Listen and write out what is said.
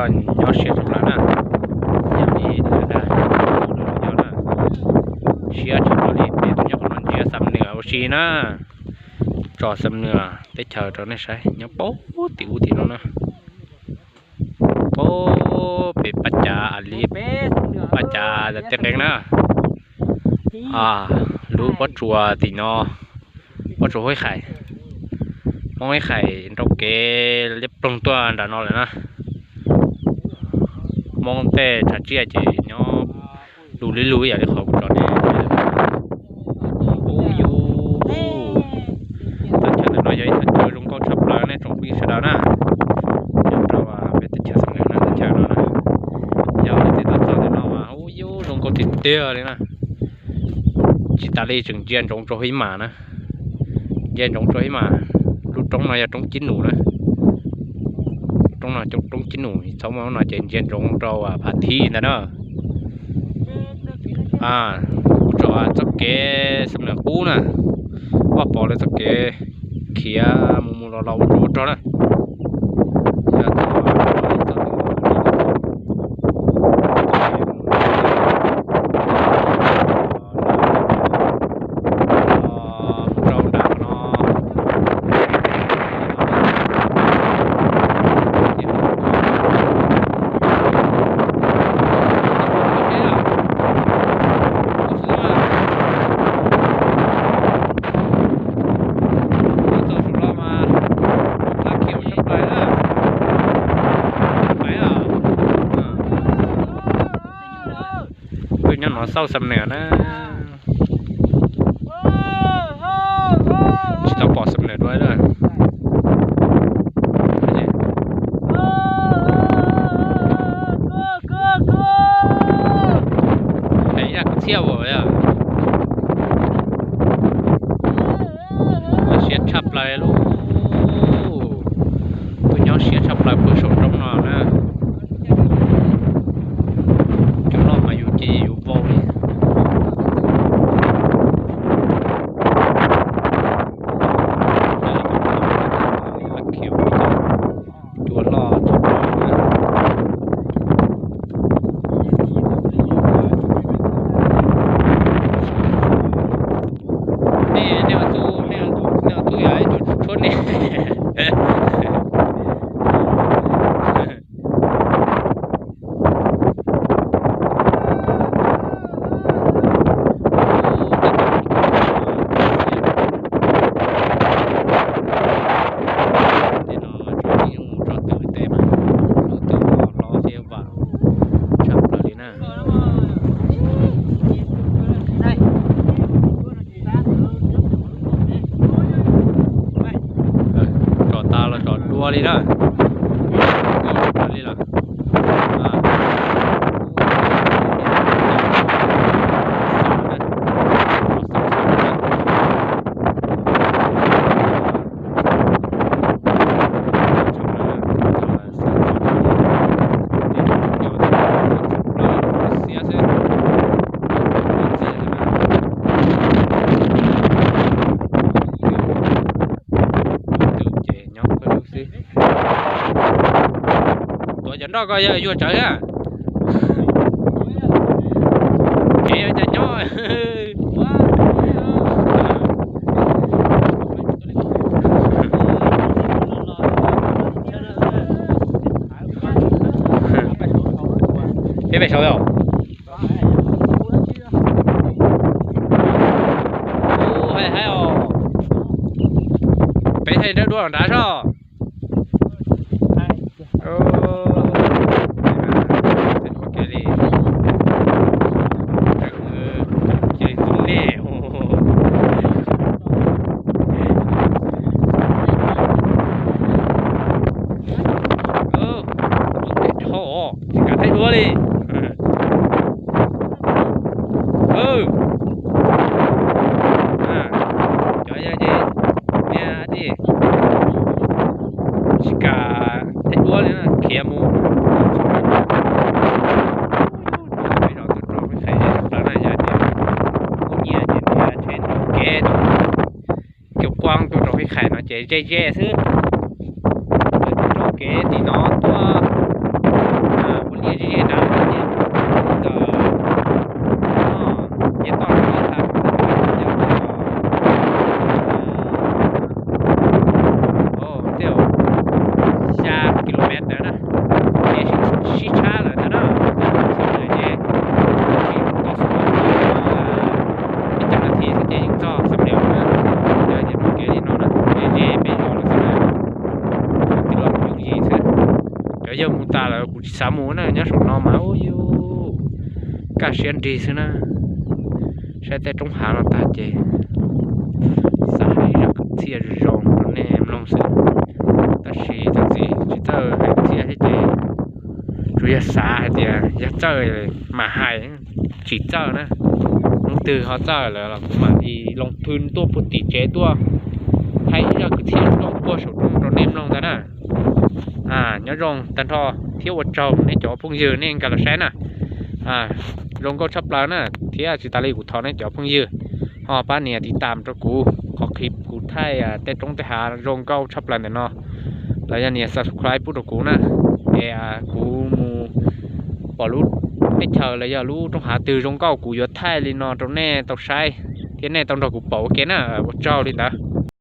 Nyob siab tshaj plaws na. Yog li lawv dag nyob na, siab tshaj plaws li. Peb tuaj nyob qhov no ntsia xam nws ua si na. Tso xam nws teb chaws rau nej saib, nyob pab tim ub tim no na. Pab pem Paj Cav, a li Paj Cav tej nqeeb na. Lub pob tsuas tim no, pob tsuas Huab Ib Qhais. Hmoob Ib Qhais nrau kev liab ploog tuaj nram no lawm na. Hmoob tej tshav tsiaj ces nyob lug li lug ib yam li qhov kuv tso ne. Ub yus, teb chaws ntawm no yog ib teb chaws zoo nkauj tshaj plaws nej tsoom phooj ywg sawv daws na. Nyob rau peb teb chaws Xam Nws na, teb chaws no na, yog leej twg tuaj txog ntawm no mas ub yus zoo nkauj tiag tiag li na. Tsis tas li tseem ntsia ntsoov rau hib mas na, ntsia ntsoov rau hib mas. Lub roob no yog roob Cib Num na. Roob no roob Cib Num, txhob muaj no ces ntsia ntsoov rau Pham Thib ntag na. Kuv tso txoj kev Xam Nws qub na, Vaj Pov lawv txoj kev khiav mus mus los los ua rog ua rog na. Mus rau nram no. Txog saum no mas laj khiaum tshaj plaws na. Pais os. Peb nyob no xauj Xam Nws na. Tsis tau pom Xam Nws dua lawm. Hais ib zaj koj txhiaj ua yog. Siab tshaj plaws lauj. Tuaj nyob siab tshaj plaws puag saum roob no na. Cov loj mas yus cia yus vau li. Cua loj tshaj plaws. Nej, nej ua txuj, nej ua txuj yog ib tug tshuab nej. Tej no mas tso twm tes mas, lub twm los hlob thiab vam tshaj plaws li na. Tso tas los tso dua li na. Li lawm. Tuav cov nroj ko yog yuag tsawv thiab. Kev ua cas nyob. Peb pem saud os. Ub, hais hais os. Peb thaij nrawm dua nrad soj. Ua ke li, cia li tus nej. Tus nej dhau os, tsis kam thaij dua li. Cov yog ces niag tsis kam thaij dua li na, khiav mus. Peb zos tuaj rau peb qhais plaws na, yog tias kuj nyiam ces niag tsheb nrau kev, cov kuab tuaj rau peb qhais no ces ze ze xwb. Lawv tuaj rau kev tim no tuaj, Yog mus tas lawm kuv tsis xav mus na, nyob saum no mas ua yuj kaj siab nrig xwb na. Saib tej roob hav no tag ces xav hais zaj kwv txhiaj zoo zoo rau nej mloog xwb. Tab sis txawm tsis txawj hais kwv txhiaj thiab ces tsuas yog xav hais tias yog txawj mas hais, tsis txawj na, hnub twg ho txawj lawm los kuv mam li loo thwm tuaj puag tim tsev tuaj hais zaj kwv txhiaj zoo puag saum roob rau nej mloog ntag na. Nyob zoo tag nrho thiab ua tsaug nej cov phooj ywg nej nkag los saib na. Zoo nkauj tshaj plaws na, thiab tsis tas li kuv thov nej cov phooj ywg ho pab nias tiv tam rau kuv qhov clip kuv thaij tej roob tej hav zoo nkauj tshaj plaws ntawm no, los yog nias subscribe pub rau kuv na. Es kuv mus pom lub teb chaws los yog lub roob hav twg zoo nkauj kuv yuav thaij li no rau nej tau saib thiab nej tau nrog kuv pom ua ke na. Ua tsaug li ntawd.